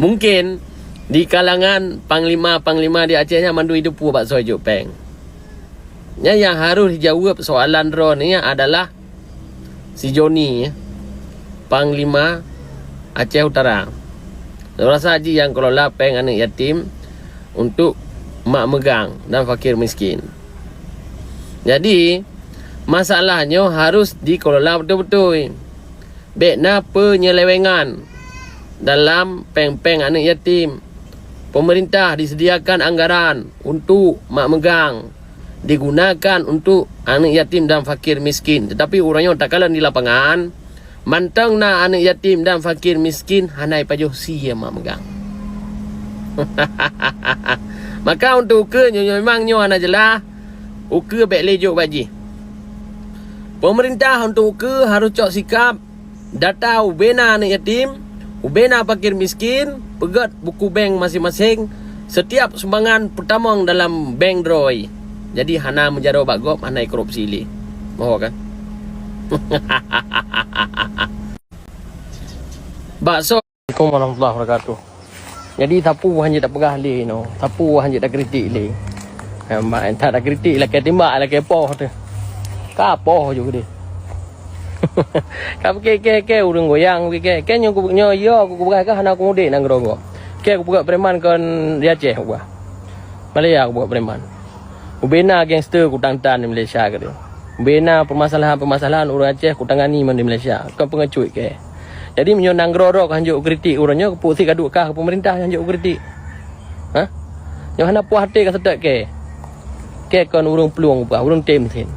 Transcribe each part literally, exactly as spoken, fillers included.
Mungkin di kalangan panglima-panglima di Aceh nyan mandum jiteupeue baksoe jok péng. Nyan nyang harôh jijaweueb soalan droeneuh nyan adalah si Joni, Panglima Aceh Utara. Lôn rasa jih nyang kelola péng aneuk yatim untuk mak meugang dan fakir miskin. Jadi, masalah nyoe harôh dikelola beutôi-beutôi. Bék na peunyelewengan dalam péng-péng aneuk yatim. Pemerintah disediakan anggaran untuk mak meugang, digunakan untuk aneuk yatim dan fakir miskin. Tetapi uroe nyoe takalon di lapangan, mantong na aneuk yatim dan fakir miskin hana jipajoh sie mak meugang. Maka untuk ukeue nyoe, nyoe memang nyoe hana jeulaih, ukeue bék lé jok bak jih. Pemerintah untuk ukeue harôh cok sikab data ubena aneuk yatim, ubena fakir miskin, peugét buku bank maséng-maséng, setiap sumbangan peutamong dalam bank droe. Jadi hana meujaroe bak gob, hana korupsi lé. Moho kan? Baksoe. Assalamualaikum warahmatullahi wabarakatuh. Jadi sapeue hana jeuet tapeugah lé inoe, sapeue hana jeuet takritik lé. Eh, mak, entah takritik lakée timbak, lakée poh teuh. Ka poh ju keudeh. Ka pike ke, ke ureuëng goyang, pike ke, ke nyoe, nyoe yo aku peugah ka hana aku mudek nanggroe gob. Ke aku peugah preman kon di Aceh aku peugah. Malaysia aku peugah preman. Ubena gangster kutang-tan di Malaysia keudeh. Ubena permasalahan-permasalahan ureuëng Aceh kutangani man di Malaysia. Kon peungecut ke. Jadi meunyoe nanggroe droe ka hanjeuet kritik ureuëng nyoe, keupeue sit ka duek kah keu pemerintah hanjeuet kritik? Ha? Nyoe hana puas até ka seutôt ke. Ke kon ureuëng plueng bah, ureuëng tem sit.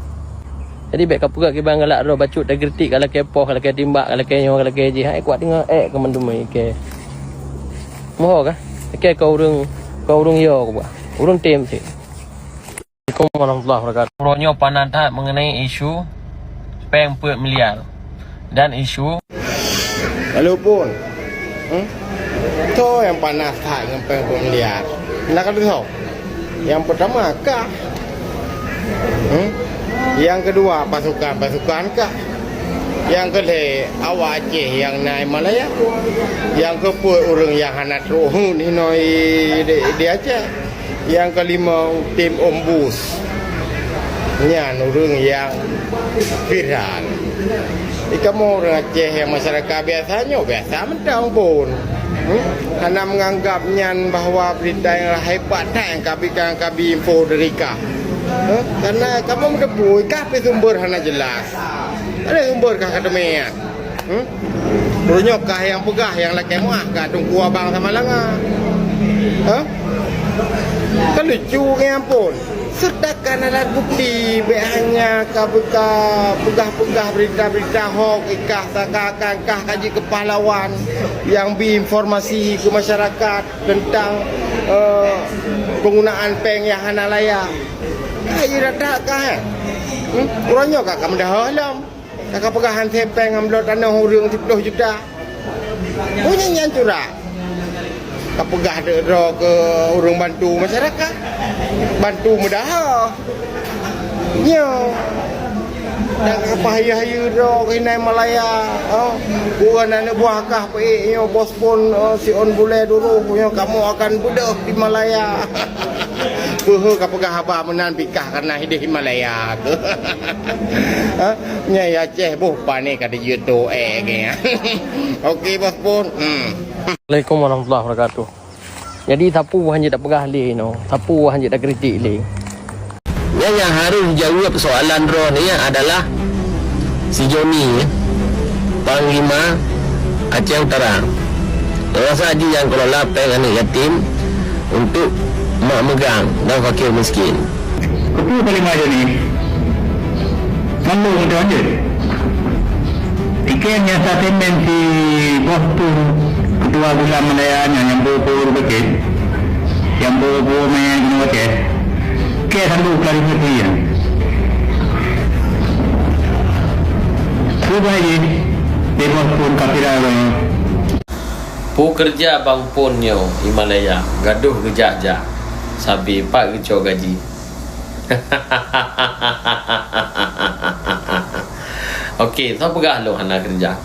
Jadi bék ka peugah kiban galak droe bacut takritik ka lakée poh, ka lakée timbak, ka lakée nyoe, ka lakée jih. Hai kuat deungoe ék keu mandum ke. Moho kah? Ke ka ureuëng, ka ureuëng yo bah. Ureuëng tem sit. Assalamualaikum warahmatullahi wabarakatuh. Uroe nyoe panas that mengenai isu péng peuet miliar dan isu. Walaupun, hmm? Toh nyang panas that ngon péng peuet miliar. Nak kata toh? Nyang pertama kah? Hmm? Nyang kedua pasukan-pasukan kah? Nyang kelhée awak Aceh nyang na i Malaya. Nyang keupeuet ureuëng nyang hana trok hinoe di, di Aceh. Nyang kelima, tim ombus. Nyan ureuëng nyang viral. Di kamoe ureuëng Aceh nyang masyarakat biasa nyoe biasa mantong pun. Hmm? Hana menganggap nyan bahwa berita nyang hebat that nyang kabi, nyang kabi info dari kah. Huh? Karena kamoe meuteupeue kah pih sumber hana jelas. Ada sumber kah ka teumé nyan? Hmm? Uroe nyoe kah nyang peugah nyang lakée meuah kah Teungku Abang Samalanga? Hah? Kan lucu nyan pun. Sertakan alat bukti, bék hanya ka beuka peugah-peugah berita-berita hoax, ikah seakan-akan kah ka jeuet keu pahlawan nyang bi informasi keu masyarakat tentang, eh, penggunaan péng nyang hana layak. Ka jeuet rata kah, eh? Hmm? Uroe nyoe kah ka meudahoh lom. Ka, ka peugah han sepeng ngon bloe tanoh ureuëng siploh juta. Peue nyan, nyan curak. Ka peugah dek droe keu ureuëng bantu masyarakat. Bantu meudaha. Nyoe. Dan ka payah yue droe keu inan Malaya. Oh, bukan aneuk buah kah peuék nyoe bos pun, oh, si on bulée duroh nyoe kamoe akan beudôh di Malaya. Peue ka peugah haba meunan pikah karena hideh Malaya. Ha? Nyai Aceh boh pané ka teujeuet toh ék geuh. Oke, bos pun. Hmm. Assalamualaikum warahmatullahi wabarakatuh. Jadi sapeue hana jeuet tapeugah lé inoe, sapeue hana jeuet takritik lé. Nyan nyang harôh jaweueb soalan droeneuh nyan adalah si Joni, Panglima Aceh Utara. Rasa jih nyang kelola péng aneuk yatim untuk mak meugang dan fakir miskin. Keupeue Panglima Joni? Mandum meutuan jeuet. Iken nyang statement si Bos Pun, Ketua Gulam Malaya nyan nyang peue-peue rubekét, nyang peue-peue manyang inoe watée. Kée sanggob klarifikasi nyan. Peue bahai jih, di Bos Pun ka viral nyoe. Peue keureuja Bang Pon nyoe i Malaya, gadôh geujak-jak, sabe pat geucok gaji. Oke, soe peugah lôn hana keureuja?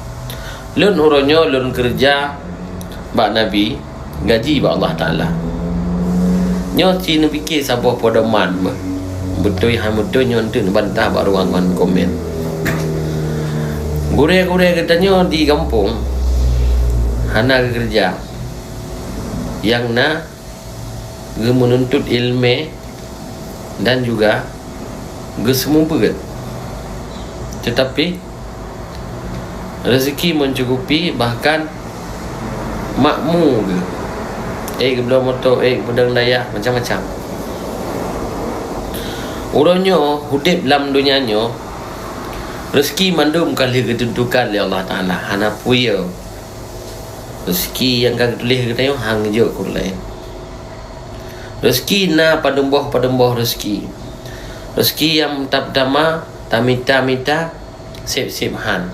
Lôn uroe nyoe lôn keureuja bak Nabi, gaji bak Allah Taala. Nyoe ci neupike saboh pedoman beuh. Beutôi han beutôi nyoe eunteuk neubantah bak ruangan komen. Gurée-gurée geutanyoe di gampông hana geukeureuja, nyang na geumeununtut iéleumé dan juga geuseumeubeuet. Teutapi, rezeki mencukupi, bahkan makmu geuh. Eh, geubloe moto, eh, geupeudong dayah, macam-macam. Uroe nyoe, udeb lam donya nyoe, rezeki mandum ka lheueh geuteuntukan lé Allah Taala, hana peue. Rezeki nyang ka geutuléh geutanyoe han geujok keu ureueng laén. Rezeki na padum boh-padum boh rezeki. Rezeki nyang ta-, peutama, tamita-mita, seb-seb han.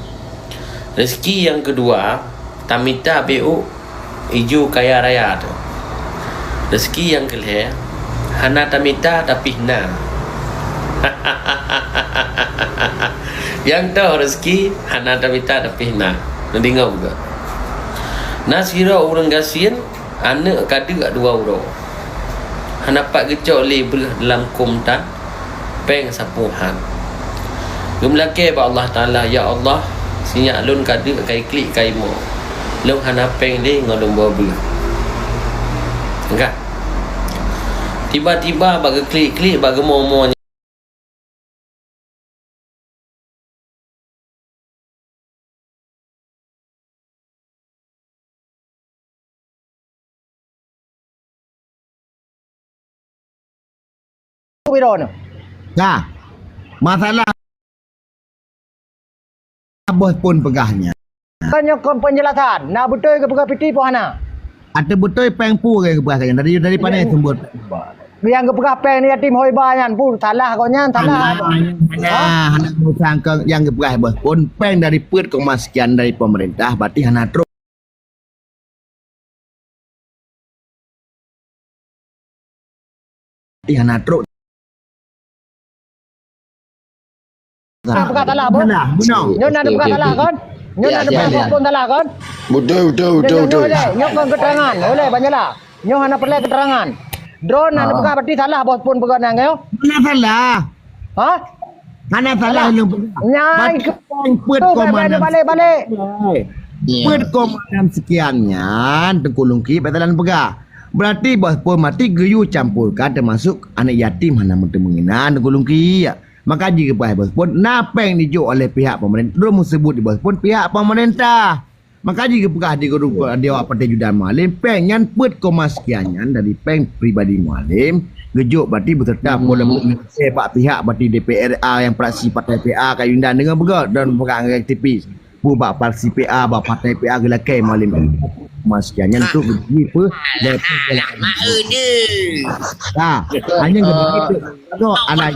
Rezeki nyang keudua, tamita beu ijo kaya raya tu. Rezeki nyang keulhée, hana tamita tapi na. Nyang toh rezeki, hana tamita tapi na. Neudeungoe beugöt. Na sidroe ureueng gasien, aneuk ka deuk dua uroe. Hana pat geucok lé breueh lam kôm tan, péng sapeue han. Geumeulakée bak Allah Taala, "Ya Allah, sinyak lôn ka deuk ka iklik ka imoe. Lôn hana péng lé ngon lôn boh breueh." Ka. Tiba-tiba bak geuklik-klik, bak geumo-mo Biro nyoe. Nah, masalah boh phôn peugah nyan. Kan nyoe kon penjelasan. Na beutôi geupeugah piti po hana? Ateueh beutôi péng peue geupeugah nyan? Dari, dari pane sumber? Nyang geupeugah péng yatim hoi ba nyan pun salah kok nyan, salah. Hana, hana, hana, hana geupeugah boh phôn, péng dari peuet koma sekian dari pemerintah, berarti hana trok. Ih, hana trok. Nah, peugah salah, Bos. Salah, beuna. Nyoe na peugah salah, kan? Nyoe na peugah salah, kan? Beutôi, beutôi, beutôi, beutôi. Nyoe, nyoe, nyoe kon keterangan. Uleh, Bang Jala. Nyoe hana peureulée keterangan. Droe na peugah berarti salah, Bos, phôn peugah nyan, nyoe. Hana salah. Ha? Hana salah lôn peugah. Nyai ke- Peuet koma enam. Balik, balik, balik. Peuet koma enam sekian nyan, Teungku Lungkit, bak jalan peugah. Berarti boh phôn maté geuyue campurkan, termasuk aneuk yatim hana meuteumèe inan, Teungku Lungkit. Maka jih geupeugah boh phôn, na péng dijok oleh pihak pemerintah. Droe meuseubut di boh phôn pihak pemerintah. Maka jih geupeugah di guru, di awak Partai Judan Mualem, péng nyan peuet koma sekian nyan dari péng pribadi Mualem, geujok berarti beserta walaupun bak pihak berarti D P R A nyang fraksi Partai P A ka Yundan deungoe beugöt dan peugah ngon aktivis. Pu bak fraksi P A, bak Partai P A geulakèe Mualem. Koma sekian nyan tu bagi pe? Dah. Hanya geubagi tu. Alah,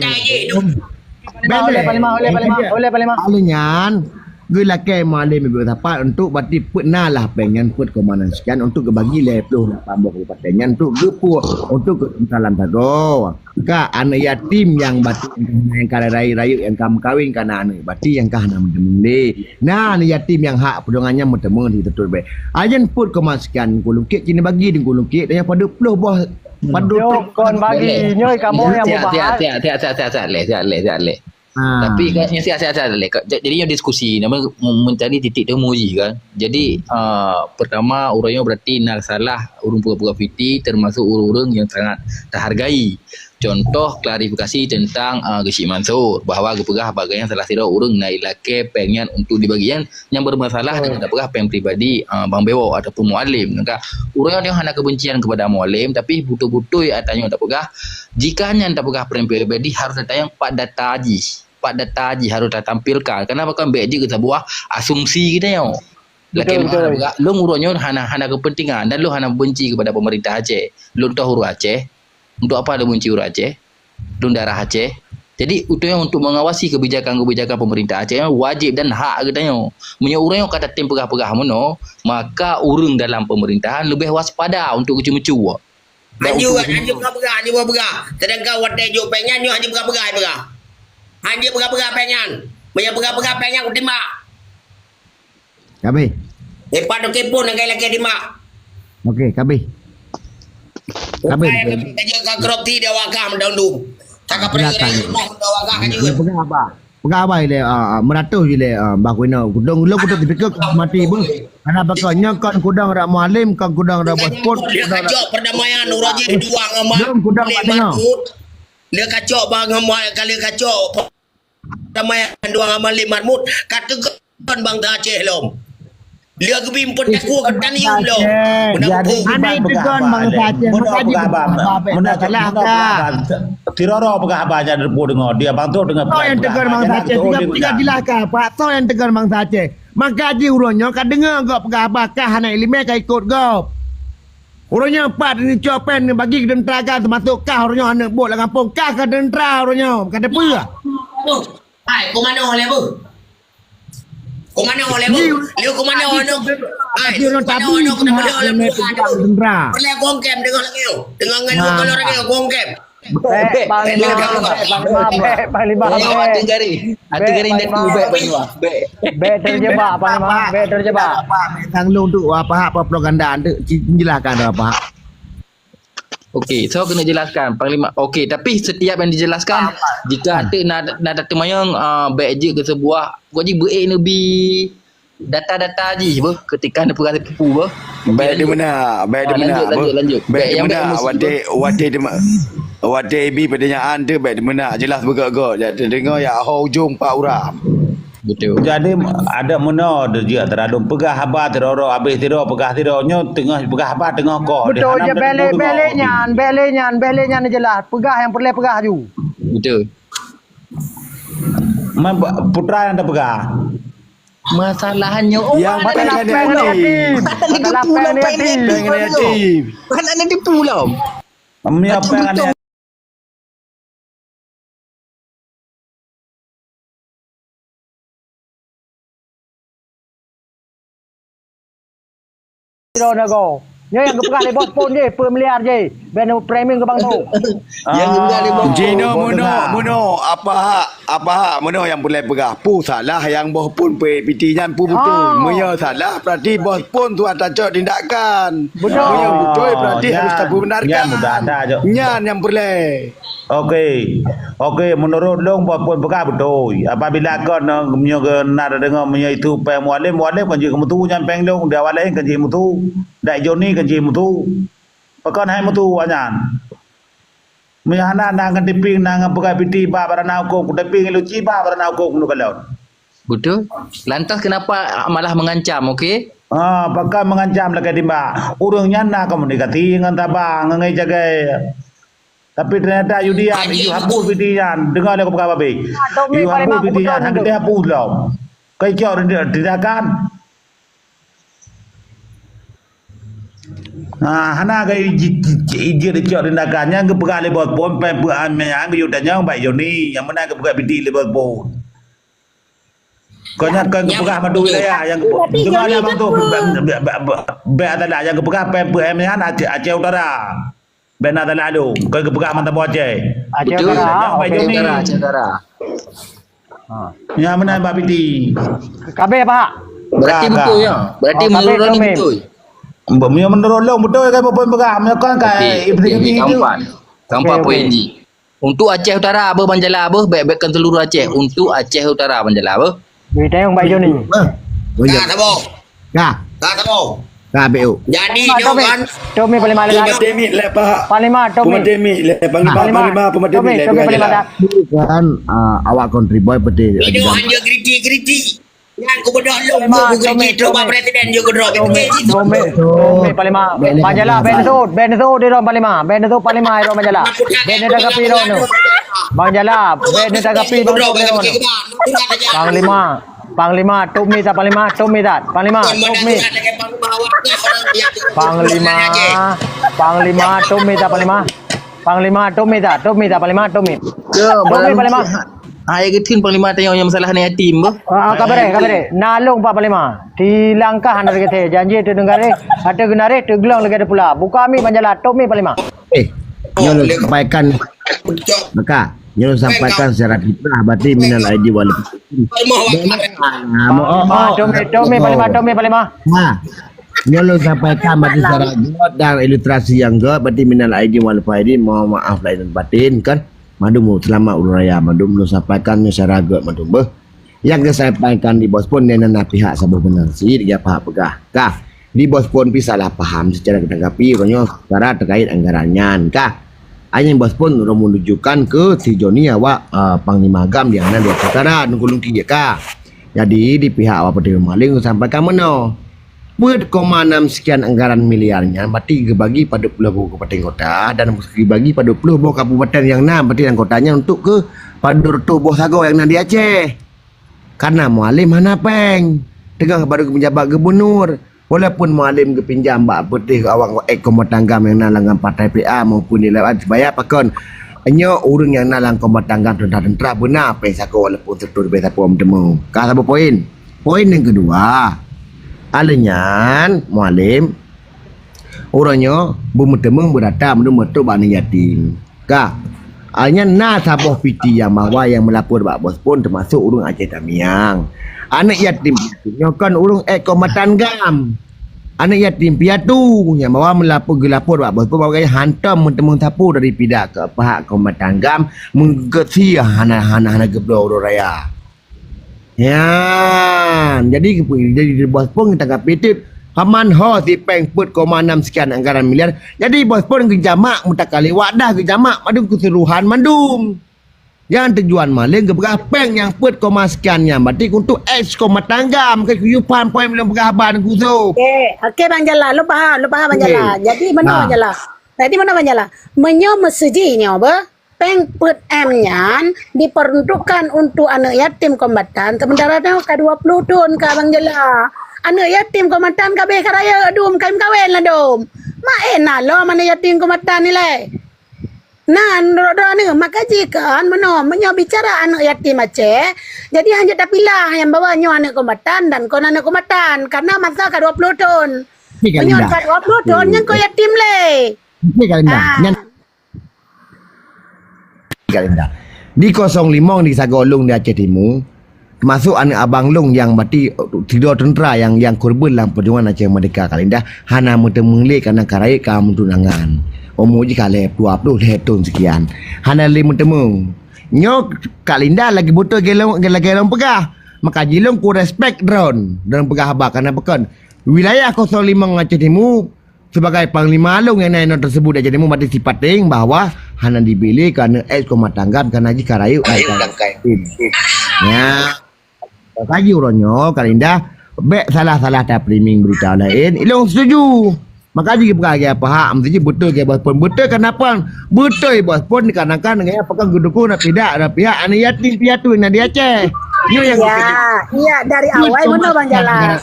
Panglima, oleh Panglima, oleh Panglima. Alèh nyan, geulakèe Mualem Ibu Sapat untuk berarti peuet na lah péng nyan peuet koma enam sekian untuk geubagi lhèe ploh lapan boh kabupaten nyan untuk geupeu, untuk keukeunsalan sagoe. Ka aneuk yatim nyang berarti nyang ka rayeuk-rayeuk nyang ka meukawen ka na aneuk, berarti nyang ka hana meuteumèe lé. Na aneuk yatim nyang hak peudongan nyan meuteumèe di teutôt bèk. Ayen peuet koma sekian Teungku Lungkit, cit neubagi Teungku Lungkit, dan nyang padub ploh boh Padub. Nyoe kon bagi nyoe kamoe nyang mubahas. Siap, siap, siap, siap, siap, siap, leh, siap, leh, siap, leh. Ah. Tapi kan, siap, siap, siap, leh. Jadi, nyoe diskusi, nama, mencari titik temu jih kan. Jadi, ah, pertama, ureueng nyoe berarti na salah ureueng peugah-peugah piti, termasuk ureueng-ureueng nyang sangat tahargai. Contoh klarifikasi tentang, ah, Geuchik Mansur, bahwa geupeugah bak gobnyan salah sidroe ureueng na ilakèe péng nyan untuk dibagi nyan. Nyang bermasalah dengan tapeugah péng pribadi, ah, Bang Bewok ataupun Mualem. Maka, ureueng nyoe hana kebencian kepada Mualem, tapi beutôi-beutôi ata nyoe tapeugah, jika nyan tapeugah péng pribadi harus tatanyong pat data jih. Pat data jih harus tatampilkan. Kenapa kan bèk jeuet keu sabuah asumsi geutanyoe. Lakèe meu'ah tapeugah, lôn uroe nyoe hana, hana kepentingan dan lôn hana benci kepada pemerintah Aceh. Lôn toh ureueng Aceh. Untuk apa lôn benci ureueng Aceh? Lôn darah Aceh. Jadi, utoe untuk mengawasi kebijakan-kebijakan pemerintah Aceh, wajib dan hak geutanyoe. Meunyoe ureueng nyoe ka tatem peugah-peugah meunoe, maka ureueng dalam pemerintahan leubeh waspada untuk geuceumeucue. Hanjeuet, hanjeuet peugah-peugah, hanjeuet peugah-peugah. Sedangkan watèe jok péng nyan, nyoe hanjeuet peugah-peugah, peugah. Hanjeuet peugah-peugah péng nyan. Meunyoe peugah-peugah péng nyan, kutimbak. Ka abéh. Leupah toke phôn nyang lakèe timbak. Oke, ka abéh. Habis. Bukan, kerja ka korupsi dia wakah mendang dum. Cakap pergi dari rumah, udah wakah kan juga. Peugah haba. Peugah haba ilée, ah, ah, meuratoh ilée, ah, bah kuina. Kudong lo kudong tipikor mati beuh. Karena bakal nyoe kon kudong rak mualim, kon kudong rak bos pun. Dia kacok perdamaian, urang jadi dua ngon Dong kudong Muhammad Mahmud. Dia kacok bang ngon Muhammad, kali kacok perdamaian dua ngon Muhammad Mahmud. Kata kon bangsa Aceh lom. Dia geubim pun takwa ke tani lom. Jadi, anak itu kon bangsa Aceh. Maka jih bukan apa-apa. Maka salah ka. Tiroro peugah haba nyan deungoe dia bang tu dengan. Soe nyang tegur bangsa Aceh? Tiga, tiga jelaskan. Pak, soe nyang tegur bangsa Aceh? Maka jih uroe nyoe ka deungoe gob peugah haba kah aneuk ileumèe ka ikot gob. Uroe nyoe pat ni cok pen bagi keu teuntara kan teumasok kah uroe nyoe aneuk bot lam gampông kah ka teuntara uroe nyoe ka teupeu. Hai, komando lé bu. Komando lé bu. Lé komando no. Hai, komando no kena beli oleh bu. Perlé gongkem dengar lagi. Dengar ngan lu kalau lagi gongkem. Bèk, Panglima. Bèk, Panglima. Bèk, Panglima. Bèk, Panglima. Bèk terjebak, Panglima. Bèk terjebak. Tanglong tu apa hak propaganda tu jelaskan apa hak. Okey, so kena jelaskan Panglima. Okey, tapi setiap yang dijelaskan jika ada na na temayang uh, bèk je ke sebuah kau ji beuek neubi data-data jih beuh ketika neupeugah teupeu beuh. Bèk deumeunak, bèk deumeunak. Lanjut, lanjut, lanjut. Bèk deumeunak watèe watèe watèe ibi peudanyaan tu bèk deumeunak jelas beugok-gok jak teudeungoe ya ho ujong pak uram. Betul. Jadi ada meunoe deuh jeuet teuradong peugah haba teuroro habéh tiro peugah tiro nyoe teungoh peugah haba teungoh koh. Betul je bèk lé bèk lé nyan bèk lé nyan bèk lé nyan jelas peugah nyang peureulèe peugah ju. Betul. Man putra nyang tapeugah. Masalahnya oh, yang mana nak peng ni? Mana nak tipu lah peng ni? Mana nak tipu lah? Kami apa yang ada? Sidroe nago. Nyoe nyang geupeugah lé bos phon jih, peuet miliar jih. Bèk neuprémium keu bang tu. Nyang geupeugah lé bos phon. Jinoe munoe, munoe, apa hak, apa hak munoe nyang peureulèe peugah? Peue salah nyang bos phon peuet piti nyan peue beutôi? Meunyoe salah, berarti bos phon tuah tacok tindakan. Beutôi. Meunyoe beutôi, berarti harus tapeubeunakan. Nyan nyang peureulèe. Oke. Oke, menurut lôn, buat pun peugah beutôi. Apabila kon, eh, meunyoe ke na deungoe meunyoe itu pèng mualim, mualim kan jeuet meutu nyan pèng lôn, di awak laén kan jeuet meutu, dak Joni kan jeuet meutu. Pakon hai meutu awak nyan? Meunyoe hana na ngon tiping, na ngon peugah piti bak barana huköm, tiping lu ci bak barana huköm lu kalon. Betul. Lantas kenapa malah mengancam, oke? Ha, pakon mengancam lakèe timbak. Ureueng nyan na komunikasi ngon tabang, ngon ngai jagai. Tapi ternyata Yudi an, you hapus video nyan. Dengar dia peugah babi. You hapus video nyan, hana dia hapus lom. Kau cok tindakan. Ha, hana ga ijin ijin cok tindakan. Nyang geupeugah lé bos pom pen peuan meunyan geuyue tanyong baik Joni. Nyang meunan geupeugah bidik lé bos pom. Kau nyan kau geupeugah madu wilayah nyang geupeugah. Dengar dah bang tu. Bek adalah nyang geupeugah pen peuan meunyan Aceh Utara. Bèk na salah lôn, kon geupeugah mantong boh Aceh. Aceh Utara, Aceh Utara, Aceh Utara. Ha. Nyang meunan bak piti. Kabeh apa hak? Berarti betul ya. Berarti menurut lôn betul. Meunyoe menurut lôn betul kan apa peugah, meunyoe kan ka Ibrahim itu. Tampak poin ji. Untuk Aceh Utara abah Banjala abah bèk-bèk kan seluruh Aceh. Untuk Aceh Utara Banjala abah. Beri tayong Pak Joni. Nah, sabo. Nah. Nah, sabo. Nah, B O. Jadi, Tommy, Tommy paling malam. Pematemi leh, Pak. Paling mah, Tommy. Pematemi leh, Panglima, Panglima, Tommy, Tommy paling malam. Kan, ah, awak kontribui peti. Itu hanya kritik-kritik. Yang kebetulan lu kritik terus Pak Presiden juga drop. Tommy, Tommy, Tommy paling mah. Banjala, Ben Sud, Ben Sud di Rom paling mah. Ben Sud paling mah di Rom Banjala. Ben Sud tanggapi Rom tu. Banjala, Ben Sud tanggapi Rom tu. Panglima. Panglima, Tommy tak Panglima, Tommy tak Panglima, Tommy. Panglima, Panglima, Tommy tak Panglima. Panglima, Tommy tak, Tommy tak Panglima, Tommy. Tommy Panglima. Hai geutin Panglima tanya yang masalah ni yatim bah. Ah, kabareh, kabareh. Nalung Pak Panglima. Di langkah anak kita janji tu dengar eh. Ada genareh tu gelong lagi ada pula. Buka mi manjala, Tommy Panglima. Eh, nyoe lôn sampaikan, maka nyoe lôn sampaikan secara fitrah, berarti minal aidi wal faizin. Tommy, Tommy, Panglima, Tommy, Panglima. Ha. Nyoe lôn sampaikan bak secara göt dan ilustrasi nyang göt, berarti minal aidin wal faidin, mohon maaf lahir dan batin, kan? Mandum selamat uroe raya, mandum lôn sampaikan nyoe secara göt mandum beuh. Nyang geusampaikan di Bos Pon nyan na pihak saboh beuna, si dia pihak peugah. Kah, di Bos Pon pi salah paham secara geutanggapi uroe nyoe secara terkait anggaran nyan, kah? Hanya Bos Pon uroe menujukan ke si Joni awak, ah, Panglima GAM nyang na dua perkara nunggu lungki, kah? Jadi, di pihak awak Partai Maling sampaikan meunoe. Peuet koma enam sekian anggaran miliar nyan berarti geubagi padub ploh boh kabupaten kota dan geubagi padub ploh boh kabupaten nyang na berarti dalam kota nyan untuk keu padub reutôh boh sagoe nyang na di Aceh. Karena Mualem hana péng. Teungoh baru geupeunjabat gubunur. Walaupun Mualem geupinjam bak peutéh awak ek kombatan GAM nyang na lam partai P A maupun di lawan sebaya pakon. Nyoe ureuëng nyang na lam kombatan GAM teuntara-teuntara beuna péng sagoe walaupun seureutôh ribèe sapeue meuteumé. Ka saboh poin. Poin nyang keudua, alèh nyan Mualem uroe nyoe beumeuteumé beurata meunurot bak aneuk yatim. Ka, alèh nyan na saboh piti nyang bahwa nyang meulapor bak Bos Pon teumasok ureuëng Aceh Tamiang. Aneuk yatim nyoe kon ureuëng ek kombatan GAM. Aneuk yatim piatu nyang bahwa meulapor geulapor bak Bos Pon bahwa hantom meuteumé sapeue daripada pihak kombatan GAM meugeusia hana hana hana geubloe uroe raya. Nyan, jadi, jadi di Bos Pon geutanggapi teuk, kaman ho si péng peuet koma enam sekian anggaran miliar. Jadi Bos Pon geujamak meutakali wadah geujamak mandum keseluruhan mandum. Nyang tujuan Mualem geupeugah péng nyang peuet koma sekian nyan berarti untuk eks kombatan GAM ke kuyupan poin belum peugah haba nunggu. Okey, okey Bang Jala, lôn paham, lôn paham Bang Jala. Jadi meunoe Bang Jala. Jadi meunoe Bang Jala. Meunyoe meuseujih nyoe beuh, péng peuet M nyan diperuntukkan untuk aneuk yatim kombatan, sementara nyoe ka dua puluh thon ka Bang Jala. Aneuk yatim kombatan ka abéh ka rayeuk dum, ka meukawen lah dum. Mak eh na lom aneuk yatim kombatan ilèe. Nah, nurot droeneuh, maka jih kan meunoe, meunyoe bicara aneuk yatim Aceh, jadi hanjeuet tapilah nyang bahwa nyoe aneuk kombatan dan kon aneuk kombatan, karena masa ka dua puluh thon. Meunyoe ka dua puluh thon, nyan kon yatim lé. Okey, Kak Linda. Ah. Nyan Kak Linda. Di kosong limong di sagoe lôn di Aceh Timu, teumasok aneuk abang lôn nyang mati, sidroe teuntara nyang, nyang korban lam peujuangan Aceh Merdeka, Kak Linda, hana meuteumé lé karena ka rayeuk ka meutunangan. Umu jih ka lhèe dua puluh lhèe thon sekian. Hana lé meuteumé. Nyoe Kak Linda lagèe beutôi lagèe lôn, lagèe lôn peugah. Maka jih lôn ku respect droen, droen peugah haba karena pakon. Wilayah kosong limong Aceh Timu, sebagai panglima lôn nyang na inoe tersebut di Aceh Timu, berarti sipaténg bahwa hana dibili kerana eks kombatan GAM karena jih ka rayeuk dan ka yatim. Ya. Bagi uroe nyoe, Kak Linda, bèk salah-salah tapeuriming berita laén. Ilôn setuju. Maka jih geupeugah lagèe apa hak, mesti jih beutôi lagèe Bos Pon. Beutôi kenapa? Beutôi Bos Pon dikarenakan dengan apa kan geudukung dan tidak ada pihak aneuk yatim piatu nyang na di Aceh. Nyoe nyang Ya, iya dari awai meunoe Bang Jala.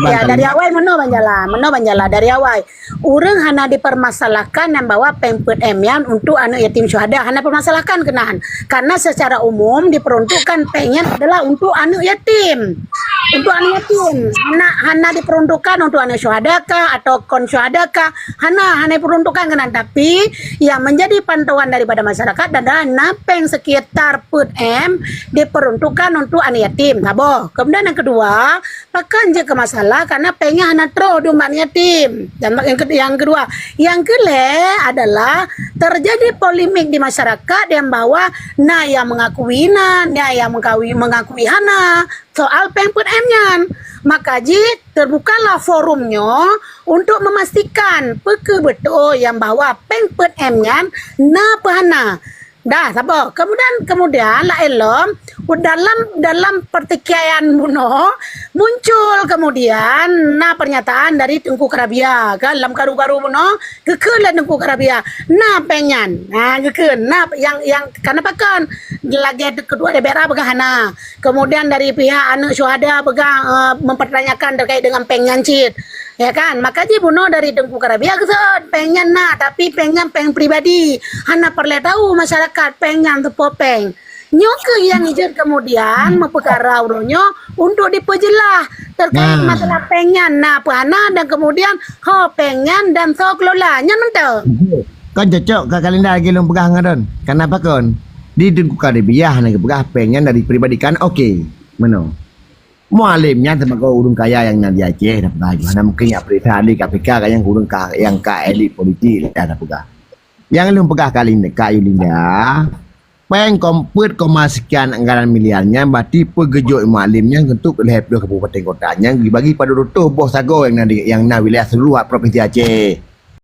Ya, dari awai meunoe Bang Jala, meunoe Bang Jala dari awai. Ureueng hana dipermasalahkan nyang bahwa péng peuet M nyan untuk aneuk yatim syuhada, hana dipermasalahkan keunan. Karena secara umum diperuntukkan péng nyan adalah untuk aneuk yatim. Untuk aneuk yatim. Hana, hana diperuntukkan untuk aneuk syuhada kah atau kon syuhada kah. Hana, hana diperuntukkan keunan. Tapi yang menjadi pantauan daripada masyarakat adalah na péng sekitar peuet M diperuntukkan untuk aneuk yatim. Saboh. Kemudian yang kedua, Pakon jeuet keu masalah karena péng nyan hana troh dum bak aneuk yatim. Dan yang ke-, yang kedua, yang keulhèe adalah terjadi polemik di masyarakat yang bahwa na yang mengakui na, na yang mengakui, mengakui hana soal péng peuet M nyan. Maka jih terbukalah forum nyoe untuk memastikan peu kheueh beutôi yang bahwa péng peuet M nyan na peu hana. Dah, saboh. Kemudian, kemudian laén lom, dalam, dalam pertikaian bunoe, muncul kemudian na pernyataan dari Teungku Karabia, kan, lam karu-karu bunoe, geukheun lé Teungku Karabia, na péng nyan. Ha, geukheun, na yang, yang, karena pakon, lagèe ketua D P R A peugah hana. Kemudian dari pihak aneuk syuhada peugah, eh, mempertanyakan terkait dengan péng nyan cit. Ya kan? Maka jih bunoe dari Teungku Karabia geuseuôt, péng nyan na, tapi péng nyan péng pribadi. Hana peureulèe tau masyarakat péng nyan teupeue péng. Nyoe keuh nyang jeuet kemudian meupeukara uroe nyoe untuk dipeujeulaih terkait masalah péng nyan na peu hana dan kemudian ho péng nyan dan soe kelola. Nyan mantong. Kan cocok Kak Linda lagèe lôn peugah ngon droen. Kenapa kon? Di Teungku Karabia hana geupeugah péng nyan dari pribadi kan oke. Meunoe. Mualem nyan teumagoe ureuëng kaya nyang na di Aceh, na peugah. Hana mungkin nyak peuriksa ahli K P K ka nyang ureuëng ka, nyang ka elit politik, na peugah. Nyang lôn peugah kali ndeuk ka Yulinda, péng peuet koma sekian anggaran miliar nyan berarti peugeujok Mualem nyan untuk lhée ploh kabupaten kota nyan dibagi pada dua reutôh boh sagoe nyang na di, nyang na wilayah seluruh provinsi Aceh.